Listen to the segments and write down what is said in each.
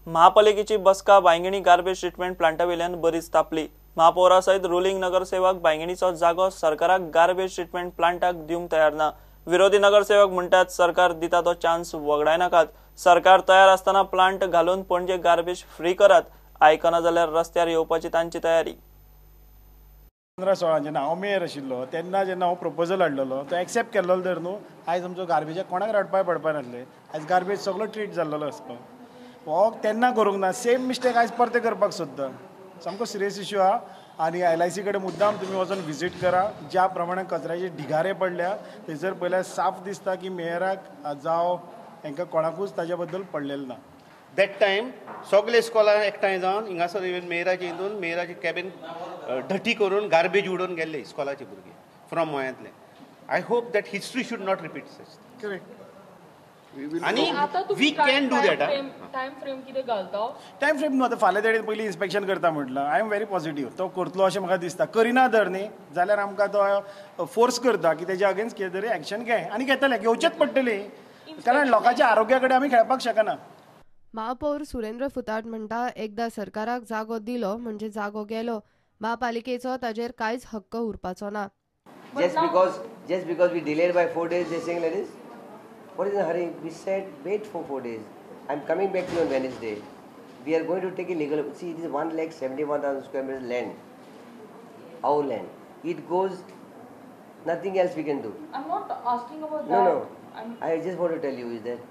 महापालिकेची बसका Bainguinim garbage treatment Plantae वयल्यान बरीच तापली. महापौरा सयत रुलिंग नगरसेवक बांयगिणीचो जागो सरकाराक गार्बेज ट्रिटमेंट प्लांटाक दिवंक तयार ना. विरोधी नगरसेवक म्हणटात सरकार दिता तो चान्स वगडायनाकात. सरकार तयार आसतना प्लांट घालून पणजे गार्बेज फ्री करात. आयकना जाल्यार रस्त्यार येवपाची तांची तयारी. 15-16 जेन्ना हांव मेयर आशिल्लो तेन्ना जेन्ना हांव प्रपोजल हाडलेलो तो एक्सेप्ट केल्लो तर न्हू आयज आमचो गार्बेजाक कोणाक रडपाय पडपा नासलें. आयज गार्बेज सगळो ट्रीट जाल्लो आसपा हो तेन्ना करूंक ना. सेम मिस्टेक आयज परते करपाक सोदता. सामको सिरियस इश्यू आहा आनी LIC कडेन मुद्दाम तुमी वचून विजीट करा. ज्या प्रमाणे कचऱ्याचे ढिगारे पडल्या थंयसर पयल्यार साफ दिसता की मेयराक जावं हांकां कोणाकूच ताच्या बद्दल पडलेलें ना. That time सगळे इस्कॉलां एकठांय जावन हिंगासर इवन मेयराचे हितून मेयराचे कॅबिन ढटी करून गार्बेज उडोवन गेल्ले इस्कॉलाचे भुरगे फ्रॉम गोंयांतले. I hope that history should not repeat such. Correct. आनी we can do that. Time frame कितें घालता? टायम फ्रेम न्हू, आतां फाल्यां तेणें पयलीं इन्स्पेक्शन करता म्हटलां. I am very positive. तो करतलो अशें म्हाका दिसता. करिना तर न्ही जाल्यार आमकां तो फोर्स करता की तेज्या अगेन्स्ट कितें तरी एक्शन घे आनी घेतले, घेवचेच पडटली, कारण लोकांच्या आरोग्या कडेन आमी खेळपाक शकना. महापौर सुरेंद्र फुताट म्हणटा एकदा सरकाराक जागो दिलो म्हणजे जागो गेलो. महापालिकेचो ताजेर कांयच हक्क उरपाचो ना. Just because we delayed by 4 days, they saying like this. What is the hurry? We said wait for 4 days. I am coming back to you on Wednesday. We are going to take a legal. See, it is 1,71,000 square meters land. Our land. It goes. Nothing else we can do. I'm not asking about that. No, no. I just want to tell you is that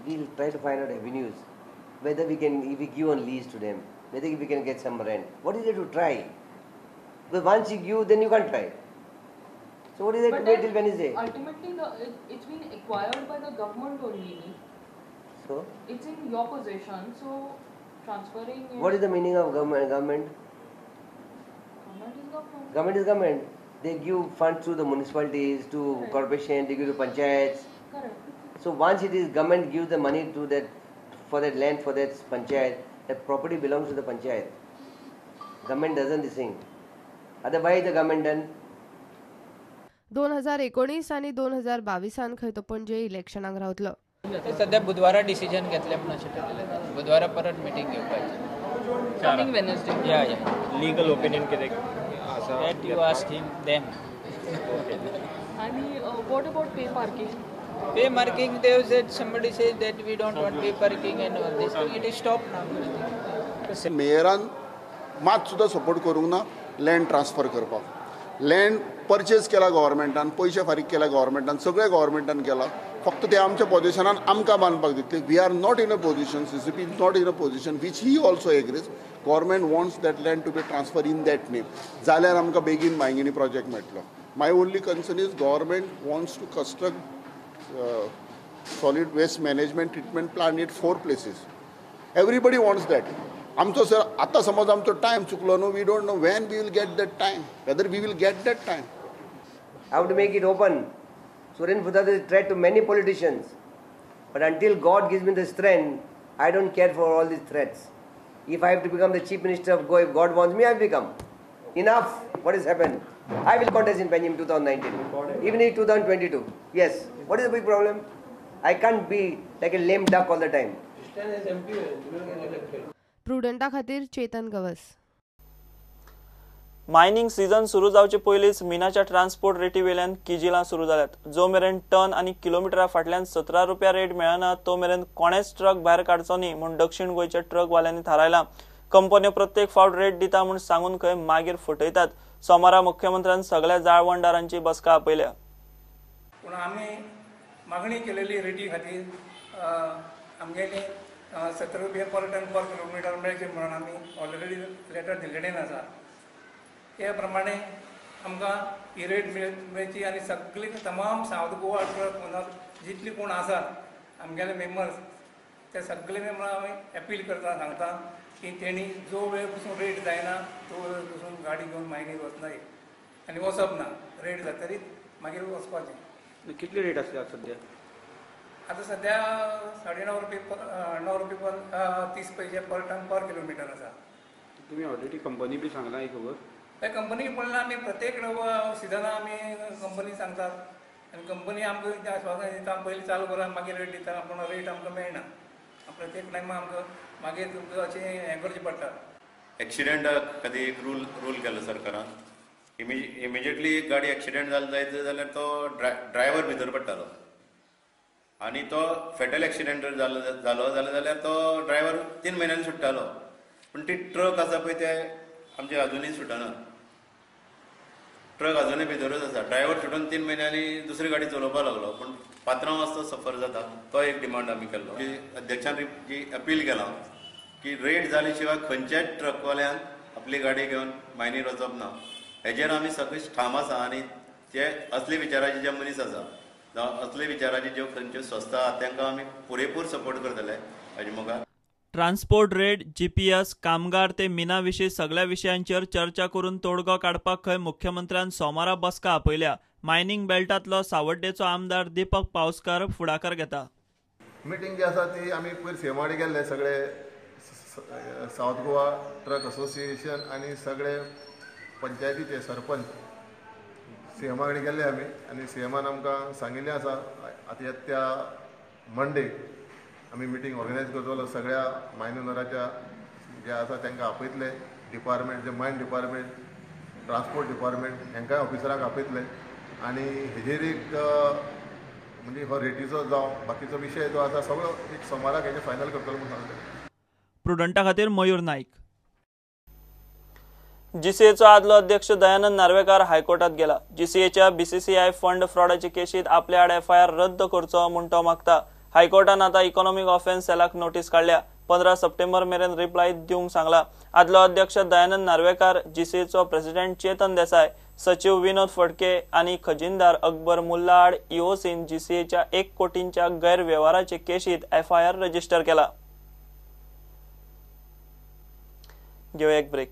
we'll try to find out avenues, whether we can, if we give on lease to them, whether we can get some rent. What is there to try? Because once you give, then you can't try. So what is there to wait till Wednesday? Ultimately, it's been acquired by the government only. So? It's in your possession, so transferring it. What is the meaning of government? Government is government. Government is government. They give funds to the municipalities, to Correct. Corporation, they give to panchayats. Correct. So once it is government gives the money to that, for that land, for that panchayat, that property belongs to the panchayat. Government doesn't this thing. Otherwise the government done. 2019 आनी 2022 खंय तो पणजे इलेक्शनाक रावतलो. सध्या बुधवारा decision घेतले म्हणून अशें ठरलें. बुधवारा परत मिटींग घेवपाची. Coming Wednesday. Yeah yeah. Legal opinion कितें आसा? That you ask him them. आनी what about pay parking? Pay marking, they said, somebody says that we don't want pay parking and all this. It is stopped now. मेयरान मात सुद्दां support करूंक ना land transfer करपाक. Land purchase केला गव्हर्मेंटान, पयशे फारीक केला गव्हर्मेंटान, सगळें गव्हर्मेंटान केलां. फक्त ते आमच्या पोजिशनान आमकां बांदपाक दितले. We are not in a position, CCP is not in a position which he also agrees. Government wants that land to be transfer in that name, जाल्यार आमकां बेगीन बांयगिणी प्रोजेक्ट मेळटलो. My only concern is government wants to construct solid waste management treatment plant at 4 places. Everybody wants that. आमचो sir आतां समज आमचो time चुकलो न्हू, we don't know when we will get that time, whether we will get that time. I have to make it open. Suren Futat is a threat to many politicians. But until God gives me the strength, I don't care for all these threats. If I have to become the Chief Minister of Goa, if God wants me, I will become. Enough what has happened. I will contest in Panjim 2019, even in 2022. Yes. What is the big problem? I can't be like a lame duck all the time. प्रुडंटा खातीर Chetan Gawas. Mining season सुरू जावचे पयलींच मिनाच्या transport रेटी वेल्यान किजिलां सुरू जाल्यात. जो मेरेन टन आनी किलोमिटरा फाटल्यान 17 रुपया रेट मेळना तो मेरेन कोणेच ट्रक भायर काडचो न्ही म्हूण दक्षिण गोंयच्या ट्रकवाल्यांनी थारायलां. कंपन्यो प्रत्येक फावट रेट दिता म्हूण सांगून खंय मागीर फटयतात. सोमारा मुख्यमंत्र्यान सगळ्या जाळवणदारांची बसका आपयल्या. पूण आमी मागणी केलेली रेटी खातीर आमगेली 17 रुपया पर टन पर किलोमिटर मेळचे म्हणून आमी ऑलरेडी लेटर दिल्लें आसा. ते प्रमाणे आमकां ही रेट मेळची आनी सगळी तमाम सावथ गोवा ट्रक ओनर जितली कोण आसात आमगेले मेंबर्स ते सगळे मेंबर आमी अपील करता, सांगता की तेणी जो वेळ पसून रेट जायना तो वेळ पसून गाडी घेवन मायनीर वचनाय आनी वचप ना. रेट जातरीच मागीर वचपाचें. कितली रेट आसली सद्या? आतां सद्या 9.5 रुपये 9 रुपये पर 30 पैसे पर टन पर किलोमिटर आसा. तुमी ऑलरेडी कंपनी बी सांगला ही खबर? त्या कंपनीक म्हणल्यार आमी प्रत्येक सिजना आमी कंपनी सांगतात आनी कंपनी आमकां आश्वासन दिता, पयलीं चालू करा मागीर रेट दिता, पूण रेट आमकां मेळना. प्रत्येक टायमा आमकां मागीर तुमकां अशें हें करचें पडटा. एक्सिडेंटा खातीर एक रूल केलो सरकारान. इमिजिएटली एक गाडी एक्सिडेंट जालो जायत जाल्यार तो ड्रायव्हर भितर पडटालो आनी तो फेटल एक्सिडेंट जालो जालो जाल्यार तो ड्रायव्हर 3 म्हयन्यांनी सुट्टालो. पूण ती ट्रक आसा पळय ते आमचे अजुनूय सुटना. ट्रक अजुनूय भितरूच आसा. ड्रायव्हर सुटून 3 म्हयन्यांनी दुसरी गाडी चलोवपाक लागलो, पूण पात्रांव आसता सफर जाता. तो एक डिमांड आमी केल्लो. अध्यक्षान जी अपील केलां की रेट जाले शिवाय खंयच्याच ट्रकवाल्यान आपली गाडी घेवन मायनीर वचप ना, हेजेर आमी सगळे ठाम आसा. आनी ते असले विचाराचे जे मनीस आसा जावं असले विचाराचे ज्यो खंयच्यो संस्था आहा तांकां आमी पुरेपूर सपोर्ट करतले हाजे मुखार. ट्रान्सपोर्ट रेट, जीपीएस, कामगार ते मिना विशीं सगल्या विशयांचेर चर्चा करून तोडगो काडपाक खंय मुख्यमंत्र्यान सोमारा बसका आपयल्या. मायनिंग बेल्टांतलो सावड्डेचो आमदार दीपक पावसकार फुडाकार घेता. मिटींग जी आसा ती आमी पयर सीएमा कडेन गेल्ले, सगळे सावथ गोवा ट्रक असोसिएशन आनी सगळे पंचायतीचे सरपंच सीएमा कडेन गेल्ले आमी आनी सीएमान आमकां सांगिल्लें आसा आतां त्या मंडे आमी मिटींग ऑर्गनायज करतलो. सगळ्या मायन ओनराच्या जे आसा तांकां आपयतले, डिपार्टमेंट जे मायन डिपार्टमेंट, ट्रान्सपोर्ट डिपार्टमेंट हांकांय ऑफिसरांक आपयतले आनी हेजेर एक म्हणजे हो रेटीचो जावं बाकीचो विशय जो आसा सगळो एक सोमाराक हेजेर फायनल करतलो म्हूण सांगलें. प्रुडंटा खातीर मयूर नाईक. जीसीएचो आदलो अध्यक्ष दयानंद नार्वेकार हायकोर्टात गेला. जीसीएच्या बीसीसीआय फंड फ्रॉडाचे केशीत आपल्या आड एफआयआर रद्द करचो म्हूण तो मागता. हायकोर्टान आतां इकॉनॉमिक ऑफेन्स सेलाक नोटीस काडल्या. 15 सप्टेंबर मेरेन रिप्लाय दिवंक सांगला. आदलो अध्यक्ष दयानंद नार्वेकार, जीसीएचो प्रेसिडेंट चेतन देसाय, सचिव विनोद फडके आनी खजिनदार अकबर मुल्ला आड ईओसीन जीसीएच्या 1 कोटींच्या गैरवेव्हाराचे केशीत एफआयआर रजिस्टर केला. घेवया एक ब्रेक.